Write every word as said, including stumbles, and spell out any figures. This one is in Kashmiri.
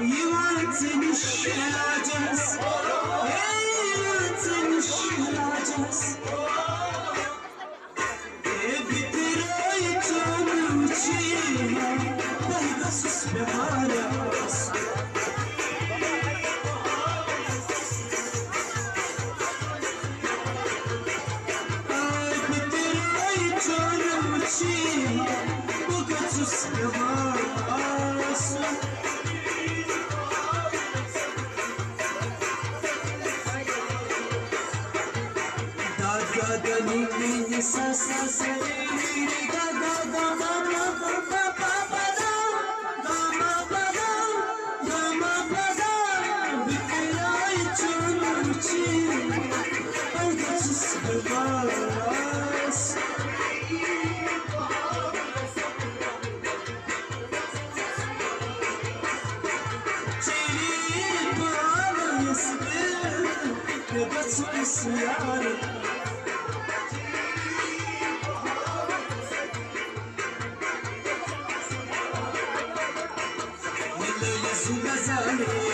یِوان ژےٚ نِش علاجس، ہے، یِوان ژےٚ نِش علاجس۔ ہے، بہٕ تہِ رٲیِتھ ژٕ وٕچھِ، بہٕ گژھُس بٮ۪مار آسُن۔ آے بہٕ تہِ رٲیِتھ ژٕ وٕچھِ، بہٕ گژھُس بٮ۪مار آسُن۔ دادا دنی میٛٲنِس ساسَس، دادا دما پا پا پا پا دا، دما پا دا، دما پا دا، بہٕ تہِ رٲیِتھ ژٕ وٕچھِ، بہٕ گژھُس بٮ۪مار آسُن۔ چیری پانس تہِ گژھُس یار۔ ییٚلہِ یہِ زُو گزارے